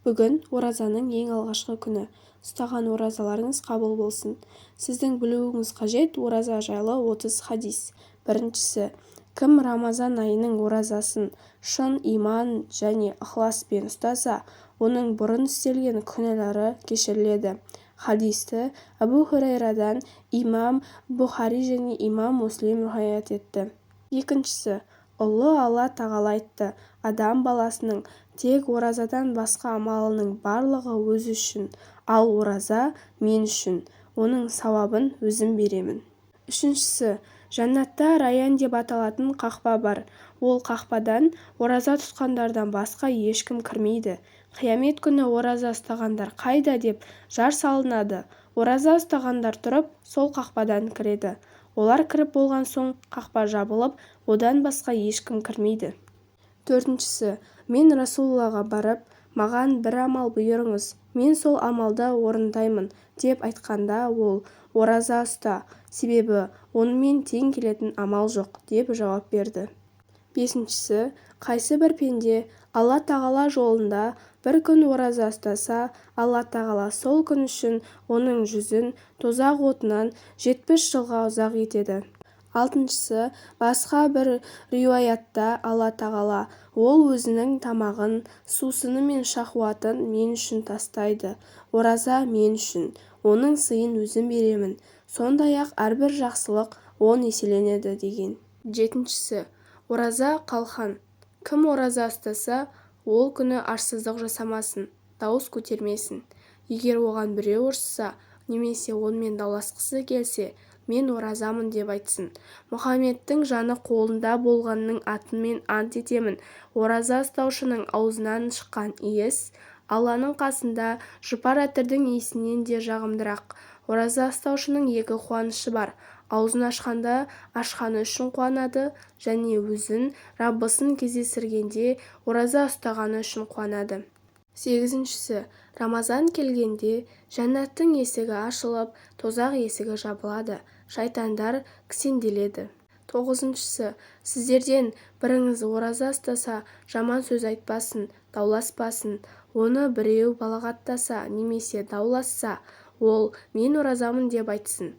Бүгін оразаның ең алғашқы күні. Ұстаған оразаларыңыз қабыл болсын. Сіздің білуіңіз қажет ораза жайлы 30 хадис. Біріншісі: Кім Рамазан айының оразасын шын иман және ықыласпен ұстаса, оның бұрын істелген күнәлары кешіріледі. Хадисті Әбу Хурайрадан имам Бұхари және имам Муслим риуаят етті. Екіншісі: Ұлы Алла Тағала айтты: Адам баласының тек оразадан басқа амалының барлығы өзі үшін, ал ораза мен үшін, оның сауабын өзім беремін. Үшіншісі: Жәннатта Райян деп аталатын қақпа бар. Ол қақпадан ораза тұтқандардан басқа ешкім кірмейді. Қиямет күні ораза ұстағандар қайда деп жар салынады. Ораза ұстағандар тұрып, сол қақпадан кіреді. Олар кіріп болған соң қақпа жабылып, одан басқа ешкім кірмейді. Төртіншісі: Мен Расулаллаға барып, маған бір амал бұйырыңыз, мен сол амалды орындаймын деп айтқанда, ол: Ораза ұста, себебі онымен тең келетін амал жоқ, деп жауап берді. Бесіншісі: Қайсы бір пенде Алла Тағала жолында бір күн ораза ұстаса, Алла Тағала сол күн үшін оның жүзін тозақ отынан 70 жылға ұзақ етеді. Алтыншысы: Басқа бір риуаятта Алла Тағала: Ол өзінің тамағын, сусыны мен шахуатын мен үшін тастайды. Ораза мен үшін, оның сыйын өзім беремін. Сондай-ақ әрбір жақсылық 10 еселенеді, деген. Жетіншісі: Ораза қалқан. Кім ораза ұстаса, ол күні арсыздық жасамасын, дауыс көтермесін. Егер оған біреу ұрысса немесе онымен дауласқысы келсе, мен оразамын деп айтсын. Мұхаммедтің жаны қолында болғанның атымен ант етемін, ораза ұстаушының аузынан шыққан иіс Алланың қасында жұпар әтірдің иісінен де жағымдырақ. Ораза ұстаушының екі қуанышы бар: аузын ашқанда ашқаны үшін қуанады және өзін Раббысын кездестіргенде ораза ұстағаны үшін қуанады. Сегізіншісі: Рамазан келгенде жәннаттың есігі ашылып, тозақ есігі жабылады, шайтандар кісенделеді. Тоғызыншысы: Сіздерден біріңіз ораза ұстаса, жаман сөз айтпасын, дауласпасын. Оны біреу балағаттаса немесе дауласса, ол мен оразамын деп айтсын.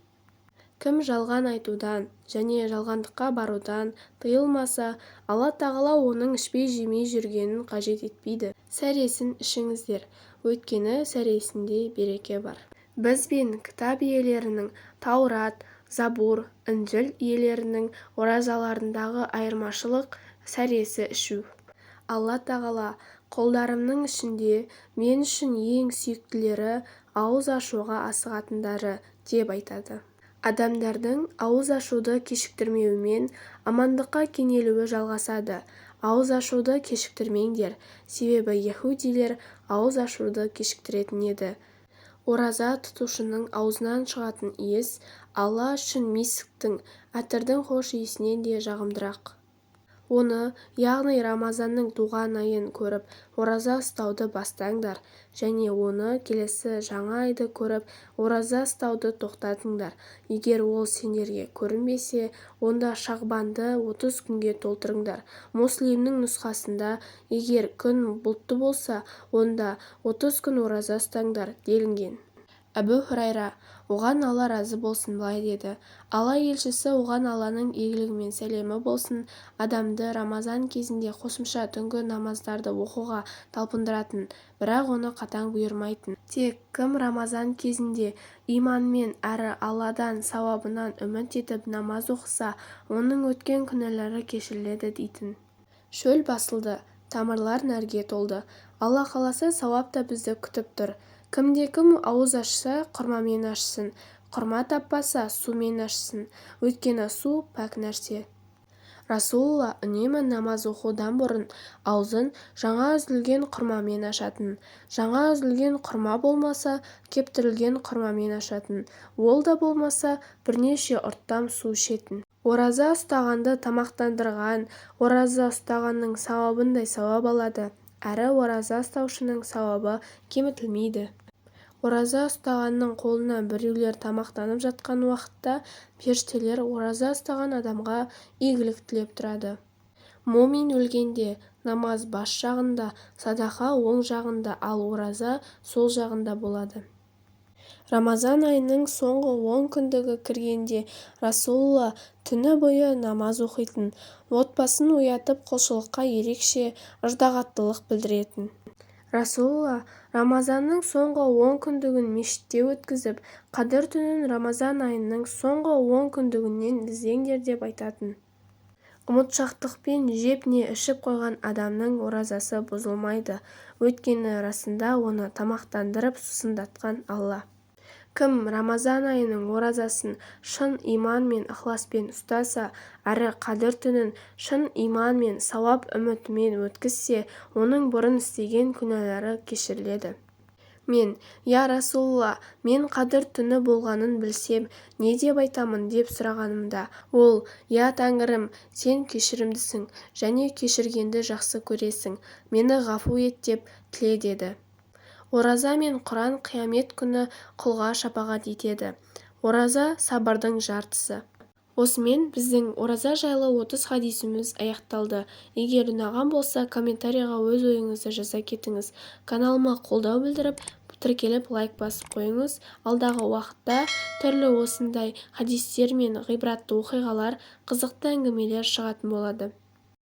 Кім жалған айтудан және жалғандыққа барудан тыйылмаса, Алла Тағала оның ішпей-жемей жүргенін қажет етпейді. Сәресін ішіңіздер, өйткені сәресінде береке бар. Біз бен кітап иелерінің Таурат, Забур, Інжіл иелерінің оразаларындағы айырмашылық сәресі ішу. Алла Тағала: Құлдарымның ішінде мен үшін ең сүйіктілері ауыз ашуға асығатындары, деп айтады. Адамдардың ауыз ашуды кешіктірмеуімен амандыққа кенелуі жалғасады. Ауыз ашуды кешіктірмеңдер, себебі яһудилер ауыз ашуды кешіктіретін еді. Ораза тұтушының аузынан шығатын иіс Алла үшін мисктің, әтірдің хош иісінен де жағымдырақ. Оны, яғни Рамазанның туған айын көріп ораза ұстауды бастаңдар және оны, келесі жаңа айды көріп ораза ұстауды тоқтатыңдар. Егер ол сендерге көрінбесе, онда шағбанды 30 күнге толтырыңдар. Муслимнің нұсқасында: Егер күн бұлтты болса, онда 30 күн ораза ұстаңдар, делінген. Әбу Хурайра, оған Алла разы болсын, былай деді: Алла елшісі, оған Алланың игілігі мен сәлемі болсын, адамды Рамазан кезінде қосымша түнгі намаздарды оқуға талпындыратын, бірақ оны қатаң бұйырмайтын. Тек кім Рамазан кезінде иманмен әрі Алладан сауабынан үміт етіп намаз оқыса, оның өткен күнәлары кешіріледі дейтін. Шөл басылды, тамырлар нәрге толды. Алла қаласа, сауап та бізді күтіп тұр. Кімде-кім ауыз ашса, құрмамен ашсын, құрма таппаса, сумен ашсын, өйткені су пәк нәрсе. Расулалла үнемі намаз оқудан бұрын аузын жаңа үзілген құрмамен ашатын. Жаңа үзілген құрма болмаса, кептірілген құрмамен ашатын. Ол да болмаса, бірнеше ұрттам су ішетін. Ораза ұстағанды тамақтандырған, ораза ұстағанның сауабындай сауап алады, әрі ораза ұстаушының сауабы кемітілмейді. Ораза ұстағанның қолынан біреулер тамақтанып жатқан уақытта періштелер ораза ұстаған адамға игілік тілеп тұрады. Мумин өлгенде Намаз бас жағында, садақа оң жағында, ал ораза сол жағында болады. Рамазан айының соңғы он күндігі кіргенде Расулалла түні бойы намаз оқитын. Отбасын оятып құлшылыққа ерекше ыждағаттылық білдіретін. Расулалла Рамазанның соңғы он күндігін мешітте өткізіп, Қадір түнін Рамазан айының соңғы он күндігінен іздеңдер деп айтатын. Ұмытшақтықпен жеп не ішіп қойған адамның оразасы бұзылмайды. Өйткені расында оны тамақтандырып сусындатқан Алла. Кім Рамазан айының оразасын шын иман мен ықыласпен ұстаса, әрі Қадір түнін шын иман мен сауап үмітімен өткізсе, оның бұрын істеген күнәлары кешіріледі. Мен: "Я Расулалла, мен Қадір түні болғанын білсем, не деп айтамын?" деп сұрағанымда, ол: "Я Тәңірім, Сен кешірімдісің және кешіргенді жақсы көресің, мені ғафу ет деп тіле" деді. Ораза мен Құран қиямет күні құлға шапағат етеді. Ораза сабырдың жартысы. Осымен біздің ораза жайлы 30 хадисіміз аяқталды. Егер ұнаған болса, комментарийға өз ойыңызды жаза кетіңіз. Каналыма қолдау білдіріп, тіркеліп, лайк басып қойыңыз. Алдағы уақытта түрлі осындай хадистер мен ғибратты оқиғалар, қызықты әңгімелер шығатын болады.